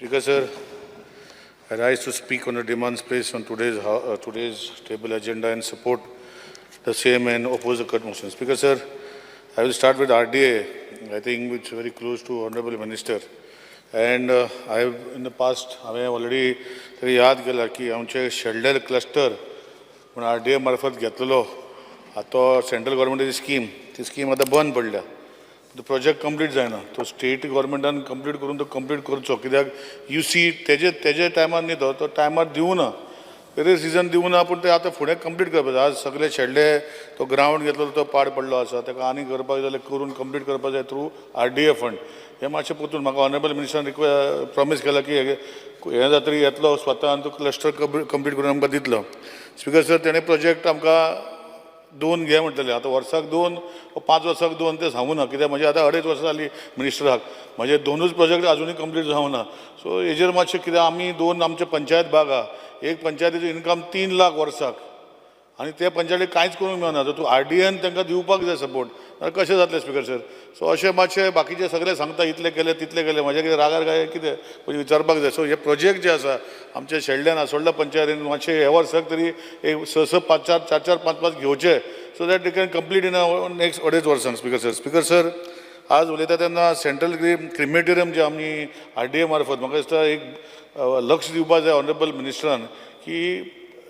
Speaker, sir, I rise to speak on the demands placed on today's table agenda and support the same and oppose the cut motion. Speaker, sir, I will start with RDA. I think it's very close to Honorable Minister. And I have in the past, हांवें already ताका याद केला की आमचे शेल्डेल cluster म्हूण RDA मार्फत घेतलेलो, आतां तो सेंट्रल गव्हर्मेंटाची स्कीम, ती स्कीम आतां बंद पडल्या. तो प्रोजेक्ट कंप्लीट जायना. तो स्टेट गव्हर्मेंटान कंप्लीट करून तो कंप्लीट करचो, कित्याक you see तेजे टायमार न्ही, तो तो टायमार दिवना, वेरियस रिजन दिवना, पूण ते आतां फुडें कंप्लीट करपाक जाय. आज सगळे शेल्डे तो ग्रावंड घेतलो, तो पाड पडलो आसा. ताका आनी करपाक जाय जाल्यार करून कंप्लीट करपाक जाय थ्रू आरडीए फंड. हें मातशें परतून म्हाका ऑनरेबल मिनिस्टरान प्रॉमीस केला की हें जातरी येतलो स्वता आनी तो क्लस्टर कंप्लीट करून आमकां दितलो. स्पिकर सर, तेणें प्रोजेक्ट आमकां दोन घे म्हणटले. आतां वर्साक दोन, 5 वर्साक दोन तें सांगू ना, कित्याक म्हजे आतां अडेच वर्सां जालीं मिनिस्टराक, म्हजे दोनूच प्रोजेक्ट आजुनूय कंप्लीट जावना. सो हेजेर मातशें, कित्याक आमी दोन आमचे पंचायत भाग आहा, एक पंचायतीचो इनकम 3 लाख वर्साक आनी ते पंचायतीक कांयच करूंक मेळना. तर तूं आरडीएन तांकां दिवपाक जाय सपोर्ट, नाल्यार कशें जातलें स्पिकर सर? सो अशें मातशें बाकीचे सगळे सांगता, इतले केले, तितले केले, म्हजे कितें रागार काय कितें, पयलीं विचारपाक जाय. सो हे प्रोजेक्ट जे आसा आमचे शेल्ड्यान, आसोल्डा पंचायतीन मातशें हे वर्साक तरी एक स स, पांच चार, चार चार, पांच पांच घेवचे, so that they can complete in next अडेच वर्सां, स्पिकर सर. स्पिकर सर, आज उलयता तेन्ना सेंट्रल क्रिमेटोरियम जे आमी आरडीए मार्फत, म्हाका दिसता एक लक्ष दिवपाक जाय ऑनरेबल मिनिस्टरान की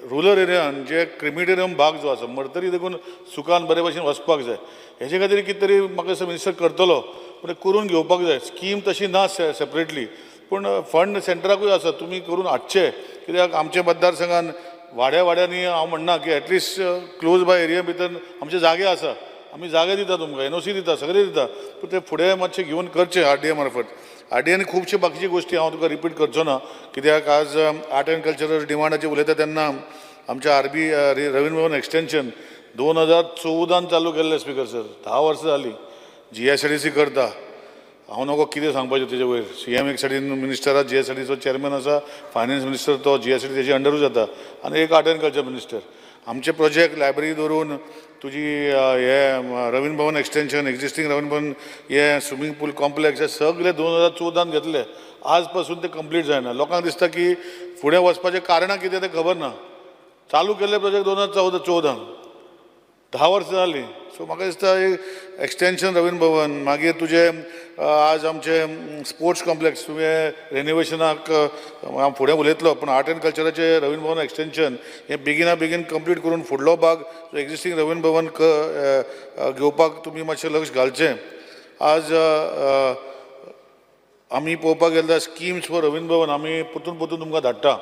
रुरल एरियान जे क्रिमिटेरियम भाग जो आसा, मरतरी देखून सुखान बरे भशेन वचपाक जाय. हेजे खातीर कितें तरी म्हाका दिसता मिनिस्टर करतलो, पूण तें करून घेवपाक जाय. स्कीम तशी ना सेपरेटली, पूण फंड सेंटराकूय आसा, तुमी करून हाडचे, कित्याक आमच्या मतदारसंघान वाड्या वाड्यांनी हांव म्हणना की at least close by area भितर आमचे जागे आसा. आमी जागे दिता तुमकां, एनओसी दिता, सगळें दिता, पूण ते फुडें मातशें घेवन करचें आरडीए मार्फत. आरडीएन खुबश्यो बाकीच्यो गोश्टी हांव तुका रिपीट करचो ना, कित्याक आज आर्ट एंड कल्चरल डिमांडाचेर उलयता तेन्ना आमच्या आरबी रवींद्र भवन एक्सटेन्शन 2014न चालू केल्लें, स्पिकर सर, 10 वर्सां जालीं. जीएसआयडीसी करता. हांव नको कितें सांगपाचें तेजे वयर. सीएम एक सायडीन मिनिस्टर, जीएसआयडीचो चेअरमॅन आसा, फायनान्स मिनिस्टर, तो जीएसआयडी तेजे अंडरूच जाता, आनी एक आर्ट एंड कल्चर मिनिस्टर. आमचे प्रोजेक्ट लायब्ररी धरून तुजी हे रवींद्र भवन एक्सटेन्शन, एक्झिस्टींग रवींद्र भवन, हे स्विमींग पूल कॉम्प्लेक्स, हे सगळे 2014न घेतले, आज पासून ते कंप्लीट जायना. लोकांक दिसता की फुडें वचपाचें कारणां कितें तें खबर ना. चालू केल्ले प्रोजेक्ट 2014 चवदान, 10 वर्सां जालीं. सो म्हाका दिसता एक एक्सटेन्शन रवींद्र भवन, मागीर तुजें आज आमचें स्पोर्ट्स कॉम्प्लेक्स तुवें रेनोवेशनाक हांव फुडें उलयतलो, पूण आर्ट एंड कल्चराचें रवींद्र भवन एक्सटेन्शन हें बेगिना बेगीन कंप्लीट करून फुडलो भाग एक्झिस्टींग रवींद्र भवन घेवपाक तुमी मातशें लक्ष घालचें. आज आमी पळोवपाक गेल्यार जाल्यार स्किम्स फॉर रवींद्र भवन आमी परतून परतून तुमकां धाडटा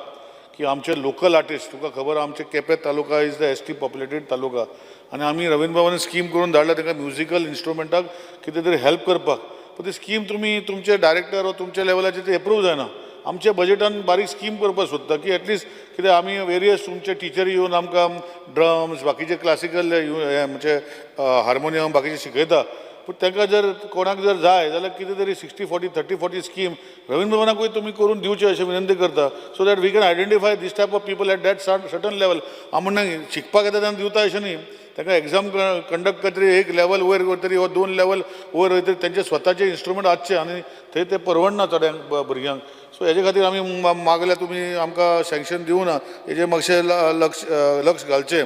की आमचे लोकल आर्टिस्ट, तुका खबर आहा, आमचे Quepem taluka is the ST populated taluka आनी आमी रवींद्र भवन स्कीम करून धाडल्या तांकां म्युजिकल इन्स्ट्रुमेंटाक कितें तरी हेल्प करपाक. पूण ती स्कीम तुमी तुमचे डायरेक्टर वा तुमच्या लेवलाचेर ती एप्रूव जायना. आमच्या बजेटान बारीक स्कीम करपाक सोदता की एटलिस्ट कितें आमी वेरियस तुमचे टिचरी येवन आमकां ड्रम्स, बाकीचे क्लासिकल हे म्हणजे हार्मोनियम, बाकीचे शिकयता. पूण तांकां जर कोणाक जर जाय जाल्यार कितें तरी 60-40, 30-40 स्कीम रवींद्र भवनाकूय तुमी करून दिवचें अशें विनंती करता, so that we can identify this type of people at that certain level. हांव म्हणना शिकपाक येता तेन्ना दिवता अशें न्ही. तांकां एग्जाम कंडक्ट करतरी एक लेवल वयर वयतरी वा दोन लेवल वयर वयतरी तेंचे स्वताचे इन्स्ट्रुमेंट आसचे आनी थंय ते परवडना थोड्यांक भुरग्यांक. सो हेजे खातीर आमी मागल्या, तुमी आमकां सँक्शन दिवना, हेजेर मातशें लक्ष लक्ष घालचें.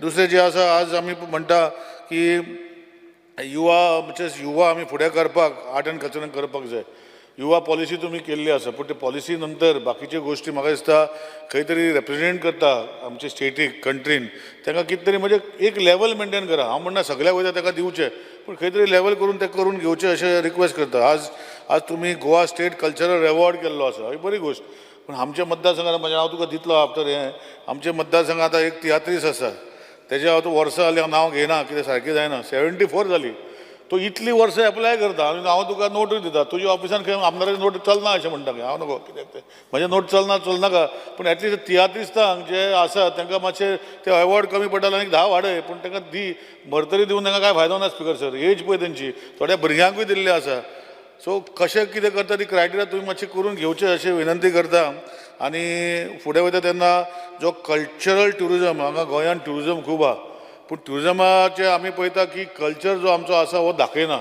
दुसरें जें आसा, आज आमी म्हणटा की युवा, म्हणजे युवा आमी फुडें करपाक आर्ट एंड कल्चरान करपाक जाय. युवा पॉलिसी तुमी केल्ली आसा, पूण ते पॉलिसी नंतर बाकीच्यो गोश्टी म्हाका दिसता खंय तरी रिप्रेजेंट करता आमचे स्टेटीक, कंट्रीन, तांकां कितें तरी म्हणजे एक लेवल मेनटेन करा. हांव म्हणना सगळ्याक वयता ताका दिवचें, पूण खंय तरी लेवल करून तें करून घेवचें अशें रिक्वेस्ट करता. आज आज तुमी गोवा स्टेट कल्चरल एवॉर्ड केल्लो आसा, ही बरी गोश्ट, पूण आमच्या मतदारसंघात म्हणजे हांव तुका दितलो आफ्टर हें. आमच्या मतदारसंघात आतां एक तियात्रीस आसा, तेजें हांव वर्सां जालीं हांव नांव घेयना, कितें सारकें जायना, 74 जाली. तो इतलीं वर्सां एप्लाय करता आनी हांव तुका नोटूय दिता. तुज्या ऑफिसान खंय आमदाराची नोट चलना अशें म्हणटा खंय. हांव नको कित्याक तें म्हजें नोट चलना, चलनाका, पूण एटलिस्ट तियात्रिस्तांक जे आसा तांकां मातशें ते एवॉर्ड कमी पडटा आनी 10 वाडय, पूण तांकां दी. मरतरी दिवन तांकां कांय फायदो ना स्पिकर सर. एज पळय तेंची, थोड्या भुरग्यांकूय दिल्ली आसा. सो कशें कितें करता ती क्रायटेरिया तुमी मातशें करून घेवचें अशें विनंती करता. आनी फुडें वयता तेन्ना जो कल्चरल ट्युरिजम, हांगा गोंयांत ट्युरिजम खूब आहा, पूण ट्युरिजमाचें आमी पळयता की कल्चर जो आमचो आसा हो दाखयना.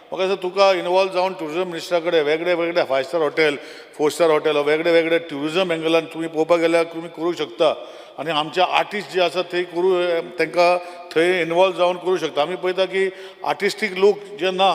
म्हाका दिसता तुका इनवॉल्व जावन ट्युरिजम मिनिस्टरा कडेन वेगळे वेगळे five star hotel, four star hotel, वेगळे वेगळे ट्युरिजम एंगलान तुमी पळोवपाक गेल्यार तुमी करूंक शकता. आनी आमचे आर्टिस्ट जे आसा ते करूं, तांकां थंय इनवॉल्व जावन करूं शकता. आमी पळयता की आर्टिस्टीक लोक जे ना,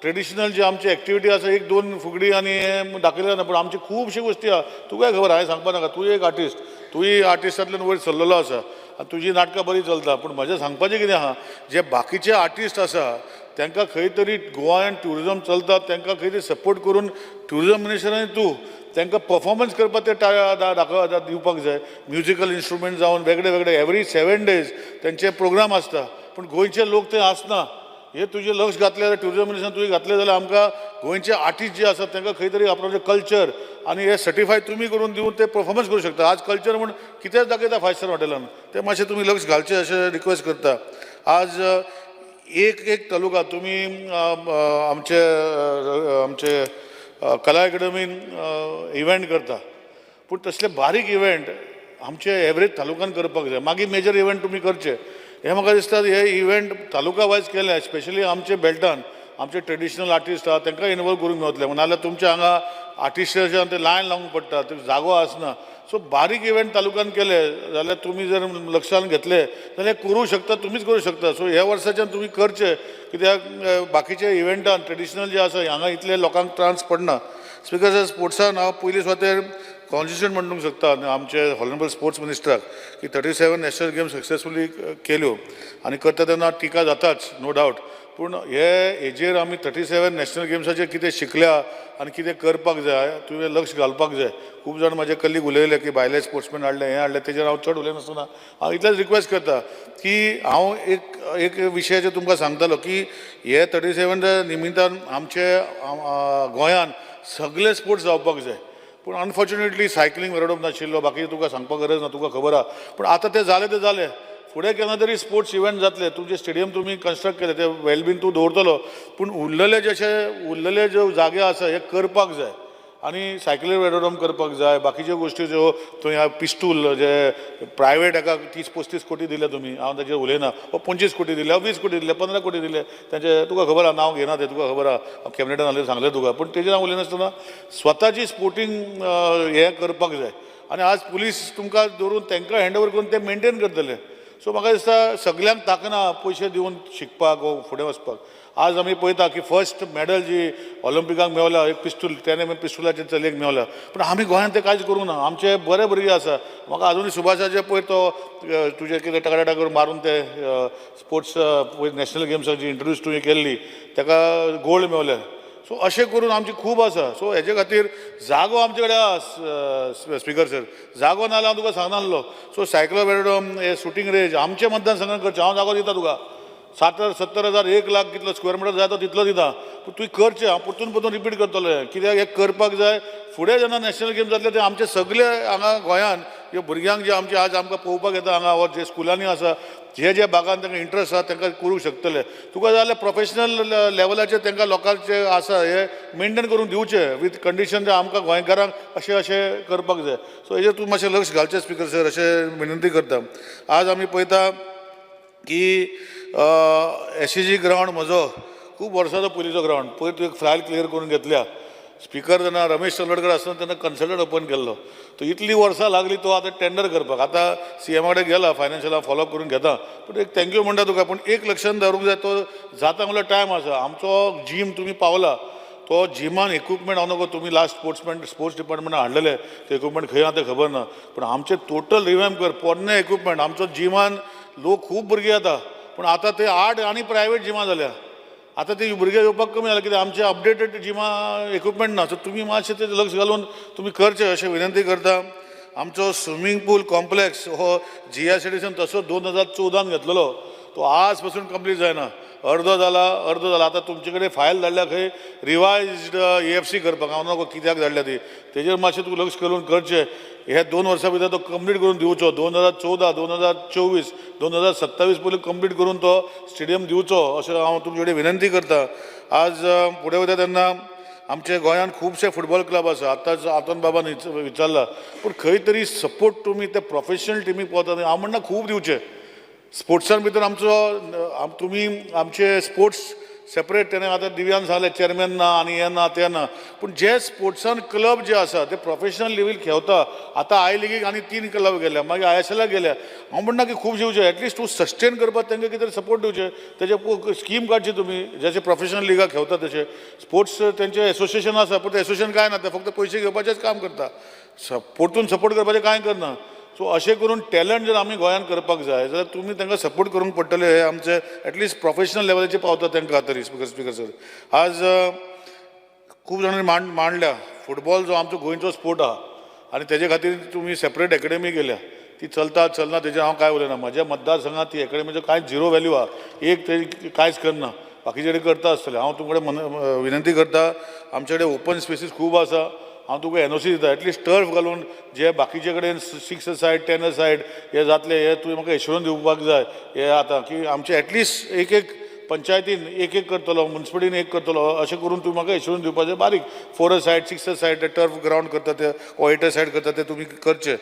ट्रेडिशनल जे आमची एक्टिविटी आसा, एक दोन फुगडी आनी हें दाखयलें ना, पूण आमची खुबशी गोश्टी आहा. तुकाय खबर, हांवें सांगपा नाका. तूं एक आर्टिस्ट, तूंय आर्टिस्टांतल्यान वयर सरलेलो आसा आनी तुजी नाटकां बरीं चलता. पूण म्हजें सांगपाचें कितें आहा, जे बाकीचे आर्टिस्ट आसा तांकां खंय तरी गोवान ट्युरिजम चलता, तांकां खंय तरी सपोर्ट करून ट्युरिजम मिनिस्टर आनी तूं तांकां परफॉर्मन्स करपाक ते दाखय दिवपाक जाय. म्युजिकल इन्स्ट्रुमेंट जावन वेगळे वेगळे एवरी 7 डेज तेंचे प्रोग्राम आसता, पूण गोंयचे लोक थंय आसना. हे तुजें लक्ष घातलें जाल्यार, ट्युरिजम मिनिस्टर तुवें घातलें जाल्यार, आमकां गोंयचे आर्टिस्ट जे आसात तांकां खंय तरी आपणाचें कल्चर आनी हे सर्टिफाय तुमी करून दिवन ते परफॉर्मन्स करूं शकता. आज कल्चर म्हूण कितेंच दाखयता फायव स्टार हॉटेलान, तें मातशें तुमी लक्ष घालचें अशें रिक्वेस्ट करता. आज एक एक तालुका तुमी आमचे आमचे कला अकादमीन इव्हेंट करता, पूण तसले बारीक इव्हेंट आमचे एवरेज तालुक्यान करपाक जाय. मागीर मेजर इव्हेंट तुमी करचे. हें म्हाका दिसता, हे इव्हेंट तालुका वायज केले, स्पेशली आमचे बेल्टान आमचे ट्रेडिशनल आर्टिस्ट आहा, तांकां इनवॉल्व करूंक मेवतले. नाजाल्यार तुमच्या हांगा आर्टिस्टाचे ते लायन लावंक पडटा, ते जागो आसना. सो बारीक इव्हेंट तालुक्यान केले जाल्यार, तुमी जर लक्षान घेतले जाल्यार करूं शकता, तुमीच करूं शकता. सो ह्या वर्साच्यान तुमी करचे, कित्याक बाकीचे इव्हेंटान ट्रेडिशनल जे आसा, हांगा इतले लोकांक त्रास पडना. स्पिकर सर, स्पोर्ट्सान हांव पयली सुवातेर कॉन्स्टिट्युशन म्हणूंक शकता आमचे हॉनरेबल स्पोर्ट्स मिनिस्टराक की 37 नॅशनल गेम सक्सेसफुली केल्यो आनी करता तेन्ना टिका जाताच, नो डावट. पूण हे हेजेर आमी 37 नॅशनल गेम्साचेर कितें शिकल्या आनी कितें करपाक जाय, तुवें लक्ष घालपाक जाय. खूब जाण म्हाजे कलीग उलयले की भायले स्पोर्ट्समॅन हाडले, हें हाडलें, तेजेर हांव चड उलयनासतना हांव इतलेंच रिक्वेस्ट करता की हांव एक एक विशयाचेर तुमकां सांगतालो की हे 37 निमित्तान आमचे गोंयान सगळे स्पोर्ट्स जावपाक जाय. पूण अनफॉर्च्युनेटली सायकलींग वेरोडोम नाशिल्लो, बाकी तुका सांगपाक गरज ना, तुका खबर आहा. पूण आतां तें जालें तें जालें. फुडें केन्ना तरी स्पोर्ट्स इव्हेंट जातले. तुमचे स्टेडियम तुमी कन्स्ट्रक्ट केले ते वेलबीन तूं दवरतलो, पूण उरलेले जशे उरलेले जे जागे आसा हे करपाक जाय आनी सायकली वेरोडोम करपाक जाय. बाकीच्यो गोश्टी ज्यो तुवें पिस्टूल जे प्रायवेट हेका 30-35 कोटी दिले तुमी, हांव ताचेर उलयना, वा 25 कोटी दिले, 20 कोटी दिले, 15 कोटी दिले तांचे, तुका खबर आहा. नांव घेयना तें, तुका खबर आहा, कॅबिनेटान आसलें, सांगलें तुका. पूण तेजेर हांव उलयनासतना स्वताची स्पोर्टींग हें करपाक जाय आनी आज पुलीस तुमकां दवरून तांकां हँड ओवर करून ते मेंटेन करतले. सो म्हाका दिसता सगल्यांक ताकना पयशे दिवन शिकपाक वो फुडें वचपाक. आज आमी पळयता की फर्स्ट मॅडल जी ऑलिम्पिकाक मेवल्या, एक पिस्तूल, तेणे पिस्तुलाचे चलयेक मेवल्या, पूण आमी गोंयांत तें कांयच करूंक ना. आमचे बरे भुरगे आसा. म्हाका आजुनूय सुभाषाचे पळय तो तुजें कितें टकाटक करून मारून ते स्पोर्ट्स पळय नॅशनल गेम्साक जी इंट्रोड्यूस तुवें केल्ली, ताका गोल्ड मेवलें. सो अशें करून आमची खूब आसा. सो हेजे खातीर जागो आमचे कडेन आसा, स्पिकर सर. जागो ना जाल्यार हांव तुका सांगनासलो. सो सायकलो वेरोडोम, हे शुटींग रेंज आमचे मतदारसंघात करचें. हांव जागो दिता तुका, 60-70 हजार, 1 लाख, कितलो स्क्वेअर मिटर जाय तो तितलो दिता, पूण तुवें करचें. हांव परतून परतून रिपीट करतलो हें, कित्याक हें करपाक जाय. फुडें जेन्ना नॅशनल गेम जातले ते आमचे सगळे हांगा गोंयांत ह्यो भुरग्यांक जे आमचे आज आमकां पळोवपाक येता हांगा वा जे स्कुलांनी आसा, जे जे भागान तांकां इंट्रस्ट आसा, तांकां करूंक शकतले. तुका जाल्यार प्रोफेशनल लेवलाचेर तांकां लोकांचे आसा हे मेंटेन करून दिवचें विथ कंडिशन, जे आमकां गोंयकारांक अशें अशें करपाक जाय. सो हेजेर तूं मातशें लक्ष घालचें, स्पिकर सर, अशें विनंती करता. आज आमी पळयता की एसईजी ग्रावंड म्हजो खूब वर्सांचो पयलींचो ग्रावंड, पयर तुवें फायल क्लियर करून घेतल्या. स्पिकर जेन्ना रमेश चलोडकर आसतना तेन्ना कन्सल्टंट ओपन केल्लो तो, इतलीं वर्सां लागली तो आतां टेंडर करपाक. आतां सीएमा कडेन गेला, फायनान्शियलाक फॉलो अप करून घेता. पूण एक thank you म्हणटा तुका, पूण एक लक्षान दवरूंक जाय, तो जाता म्हणल्यार टायम आसा. आमचो जीम तुमी पावला, तो जिमान इक्विपमेंट हांव नको, तुमी लास्ट स्पोर्ट्स डिपार्टमेंटान हाडलेले ते इक्विपमेंट खंय आहा तें खबर ना, पूण आमचे टोटल रिवॅम्प कर पोरणे इक्विपमेंट. आमचो जिमान लोक खूब भुरगे येता, पूण आतां ते आठ आनी प्रायवेट जिमां जाल्या. आतां ते भुरगे येवपाक कमी जाले, कित्याक आमचे अपडेटेड जिमां इक्विपमेंट ना. सो तुमी मातशें तेजेर लक्ष घालून तुमी करचें अशें विनंती करता. आमचो स्विमींग पूल कॉम्प्लेक्स हो जीआयसीडीसीन तसो 2014न घेतलेलो, तो आज पासून कंप्लीट जायना, अर्दो जाला, अर्दो जाला. आतां तुमचे कडेन फायल धाडल्या खंय रिवायज्ड ईएफसी करपाक. हांव नको कित्याक धाडल्या ती, तेजेर मातशें तूं लक्ष घालून करचें. हे 2 वर्सां भितर तो कंप्लीट करून दिवचो. 2014, 2024, 2027 पयलीं कंप्लीट करून तो स्टेडियम दिवचो अशें हांव तुमचे कडेन विनंती करता. आज फुडें वयता तेन्ना आमच्या गोंयांत खुबशे फुटबॉल क्लब आसा. आतांच आंतोन बाबान विचारला, पूण खंय तरी सपोर्ट तुमी ते प्रोफेशनल टिमीक पावता, हांव म्हणना खूब दिवचे. स्पोर्ट्सान भितर आमचो तुमी आमचे स्पोर्ट्स सेपरेट तेणें आतां दिव्यान सांगलें चॅरमॅन ना आनी हें ना तें ना, पूण जे स्पोर्ट्सान क्लब जे आसा ते प्रोफेशनल लेवल खेळता. आतां I लिगीक आनी तीन क्लब गेल्या, मागीर आयएसएलाक गेल्या. हांव म्हणना की खूब दिवचे, एटलिस्ट तूं सस्टेन करपाक तांकां कितें तरी सपोर्ट दिवचे, तेजे स्कीम काडची तुमी. जशे प्रोफेशनल लिगा खेळता तशे स्पोर्ट्स तेंचे एसोसिएशन आसा, पूण ते एसोसिएशन कांय ना, ते फक्त पयशे घेवपाचेंच काम करता, परतून सपोर्ट करपाचें कांय करना. सो अशें करून टॅलंट जर आमी गोंयांत करपाक जाय जाल्यार तुमी तांकां सपोर्ट करूंक पडटलें. हें आमचें एटलिस्ट प्रोफेशनल लेवलाचेर पावता तांकां तरी. स्पिकर सर, आज खूब जाणांनी मांडल्या फुटबॉल जो आमचो गोंयचो स्पोर्ट आहा आनी तेजे खातीर तुमी सेपरेट एकेडमी केल्या, ती चलता चलना तेजेर हांव कांय उलयना. म्हज्या मतदारसंघात ती एकेडमीचो कांय झिरो व्हॅल्यू आहा, एक ते कांयच करना, बाकीचे कडेन करता आसतले. हांव तुमचे कडेन विनंती करता, आमचे कडेन ओपन स्पेसीस खूब आसा, हांव तुका एनओसी दिता, एटलिस्ट टर्फ घालून जे बाकीचे कडेन 6 सायड 10 सायड हे जातले, हे तुवें म्हाका एश्योरन्स दिवपाक जाय. हे आतां की आमचे एटलिस्ट एक एक पंचायतीन एक एक करतलो, मुन्सिपालिटीन एक करतलो, अशें करून तुवें म्हाका एश्योरन्स दिवपाचें. बारीक 4 सायड 6 सायड ते टर्फ ग्रावंड करता ते वो 8 सायड करता ते तुमी करचे.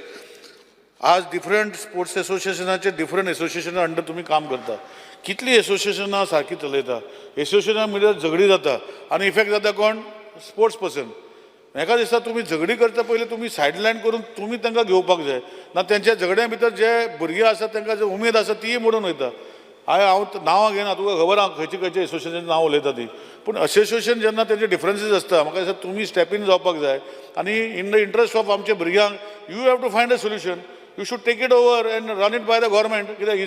आज डिफरंट स्पोर्ट्स एसोसिएशनाचे डिफरंट एसोसिएशना अंडर तुमी काम करता, कितलीं एसोसिएशनां सारकी चलयता, एसोसिएशना भितर झगडी जाता आनी इफेक्ट जाता कोण? Sports person. म्हाका दिसता तुमी झगडी करता पयलीं तुमी सायडलायन करून तुमी तांकां घेवपाक जाय ना, तेंच्या झगड्या भितर जे भुरगे आसा तांकां जे उमेद आसा तीय मोडून वयता. हांव नांवां घेना, तुका खबर आहा खंयचे खंयचे एसोसिएशन नांव उलयता ती, पूण एसोसिएशन जेन्ना तेंचे डिफरन्सीस आसता, म्हाका दिसता तुमी स्टेप इन जावपाक जाय आनी इन the interest of आमच्या भुरग्यांक you have to find a solution. You should take it over and run it by the government. कित्याक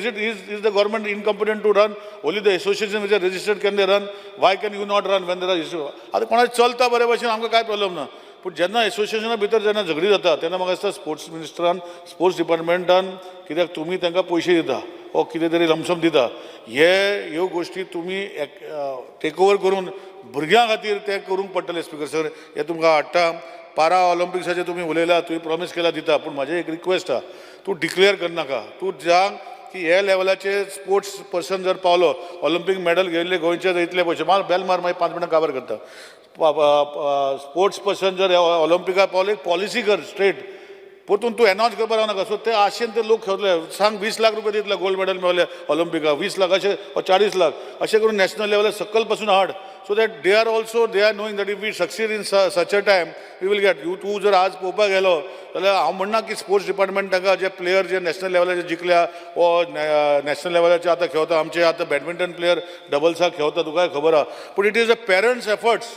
is the government incompetent to run? Only the association which are registered can they run? Why can you not run when there are issue? आतां कोणाक चलता बरे भशेन, आमकां कांय problem ना, पूण जेन्ना एसोसिएशना भितर जेन्ना झगडी जाता तेन्ना म्हाका दिसता स्पोर्ट्स मिनिस्टरान, स्पोर्ट्स डिपार्टमेंटान, कित्याक तुमी तांकां पयशे दिता वो कितें तरी लमसम दिता, हे ह्यो गोश्टी तुमी टेक ओवर करून भुरग्यां खातीर तें करूंक पडटलें. स्पिकर सर, हें तुमकां हाडटा. पारा ऑलिम्पिक्साचेर तुमी उलयला, तुवें प्रॉमीस केला दिता, पूण म्हाजें एक रिक्वेस्ट आहा, तूं डिक्लेअर करनाका, तूं सांग की हे लेवलाचेर स्पोर्ट्स पर्सन जर पावलो, ऑलिम्पीक मेडल घेयल्ले गोंयचे इतले पयशे मार, बेल मार, मागीर 5 मिनटां काबार करता. स्पोर्ट्स पर्सन जर ऑलिम्पिकाक पावले, एक पॉलिसी कर स्ट्रेट, परतून तूं एनावन्स करपाक रावनाका. सो ते आशेन ते लोक खेळटले. सांग 20 लाख रुपया दितले गोल्ड मेडल मेवले ऑलिम्पिकाक, 20 लाख अशें वा 40 लाख अशें करून नॅशनल लेवलार सकयल पासून हाड, so that they are also they are knowing that if we succeed in such a time we will get you. तूं जर आज पळोवपाक गेलो जाल्यार हांव म्हणना की स्पोर्ट्स डिपार्टमेंट तांकां जे प्लेयर जे नॅशनल लेवलाचेर जिखल्या वो नॅशनल लेवलाचेर आतां खेळता, आमचे आतां बॅडमिंटन प्लेयर डबल्साक खेळता, तुकाय खबर आहा, पूण it is a parents' efforts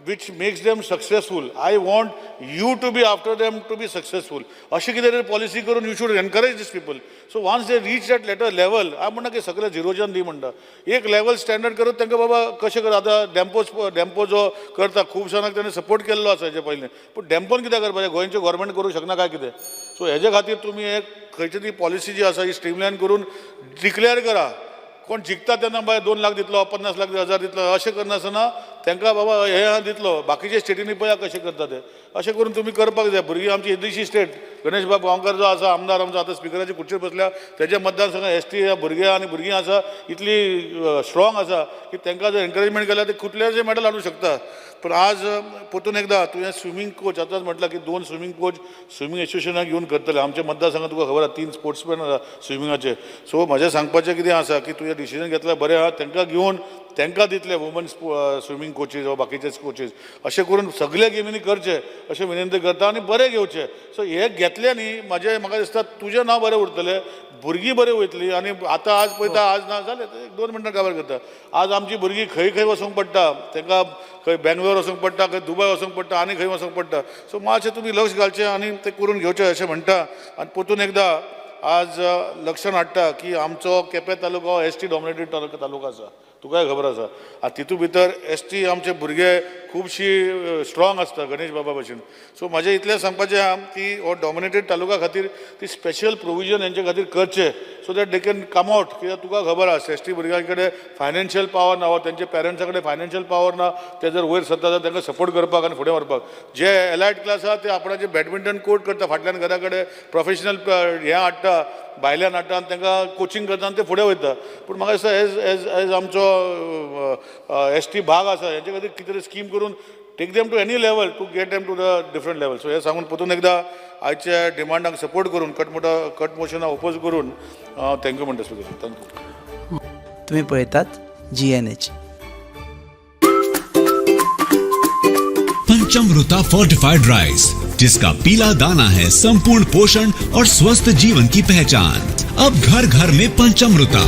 which makes them successful. I want you to be after them to be successful. अशें कितें तरी पॉलिसी करून you should encourage these people. So once they reach that later level, हांव म्हणना की सगळे झिरोच्यान दी म्हणटा, एक लेवल स्टँडर्ड करून तांकां बाबा कशें कर. आतां डेम्पो डेम्पो जो करता, खूब जाणांक ताणें सपोर्ट केल्लो आसा हेजे पयलीं, पूण डेम्पोन कित्याक करपाचें? गोंयचें गोवोरमेंट करूंक शकना काय कितें? सो हेजे खातीर तुमी एक खंयची ती पॉलिसी जी आसा ही स्ट्रीमलायन करून डिक्लेअर करा. कोण जिखता तेन्ना बाय 2 लाख दितलो, 50 लाख हजार दितलो, अशें करनासतना तांकां बाबा हे दितलो. बाकीच्या स्टेटींनी पळया कशें करता ते, अशें करून तुमी करपाक जाय. भुरगीं आमची येदीशी स्टेट, गणेश बाब गांवकार जो आसा आमदार आमचो, आतां स्पिकराचे खुर्चेर बसल्या, तेज्या मतदारसंघात एसटी भुरगे आनी भुरगीं आसा, इतली स्ट्रॉंग आसा की तांकां जर एनकरेजमेंट केल्यार ते कुठल्याचे मेडल हाडूंक शकता. पूण आज परतून एकदां तुवें स्विमींग कोच आतांच म्हटलां की दोन स्विमींग कोच स्विमींग एसोसिएशनाक घेवन करतले. आमच्या मतदारसंघात तुका खबर आहा, तीन स्पोर्ट्समॅन आसा स्विमिंगाचे. सो म्हजें सांगपाचें कितें आसा की तुवें डिसिजन घेतलें बरें आहा, तांकां घेवन तांकां दितले वुमन स्विमींग कोचीस वा बाकीचे कोचीस, अशें करून सगल्या गेमींनी करचें अशें विनंती करता आनी बरें घेवचें. सो हे घेतलें न्ही, म्हाजें म्हाका दिसता तुजें नांव बरें उरतलें, भुरगीं बरीं वयतलीं. आनी आतां आज पळयता, आज ना जालें एक 2 मिनटां काबार करता. आज आमची भुरगीं खंय खंय वचूंक पडटा तांकां, खंय बेंगलोर वचूंक पडटा, खंय दुबय वचूंक पडटा आनी खंय वचूंक पडटा. सो मातशें तुमी लक्ष घालचें आनी तें करून घेवचें अशें म्हणटा. आनी परतून एकदां आज लक्षान हाडटा की आमचो केपें तालुको एसटी डॉमिनेटेड तालुका आसा, तुकाय खबर आसा. आनी तितू भितर एसटी आमचे भुरगे खुबशी स्ट्रॉंग आसता गणेश बाबा भशेन. सो म्हाजें इतलें सांगपाचें आहा की हो डॉमिनेटेड तालुका खातीर ती स्पेशल प्रोविजन हेंचे खातीर करचें, so that they can come out. कित्याक तुका खबर आसा, एसटी भुरग्यां कडेन फायनान्शियल पावर ना वा तेंच्या पेरंट्सा कडेन फायनान्शियल पावर ना, ते जर वयर सरता जाल्यार तांकां सपोर्ट करपाक आनी फुडें व्हरपाक. जे एलायट क्लास आहा ते आपणाचे बॅडमिंटन कोर्ट करता फाटल्यान घरा कडेन, प्रोफेशनल हें हाडटा, भायल्यान हाडटा आनी तांकां कोचिंग करता आनी ते फुडें वयता. पूण म्हाका दिसता एज एज एज आमचो एसटी भाग आसा, हेचे खातीर कितें तरी स्कीम करून take them to any level to get them to the different level. So हें सांगून परतून एकदां आयच्या डिमांडाक सपोर्ट करून कट मोशनाक ओपोज करून thank you म्हणटा स्पिकर. Thank you. तुम्ही पळयतात जीएनएच. पंचमृता फोर्टिफाइड राइस, जिसका पीला दाना है संपूर्ण पोषण और स्वस्थ जीवन की पहचान। अब घर घर में पंचमृता।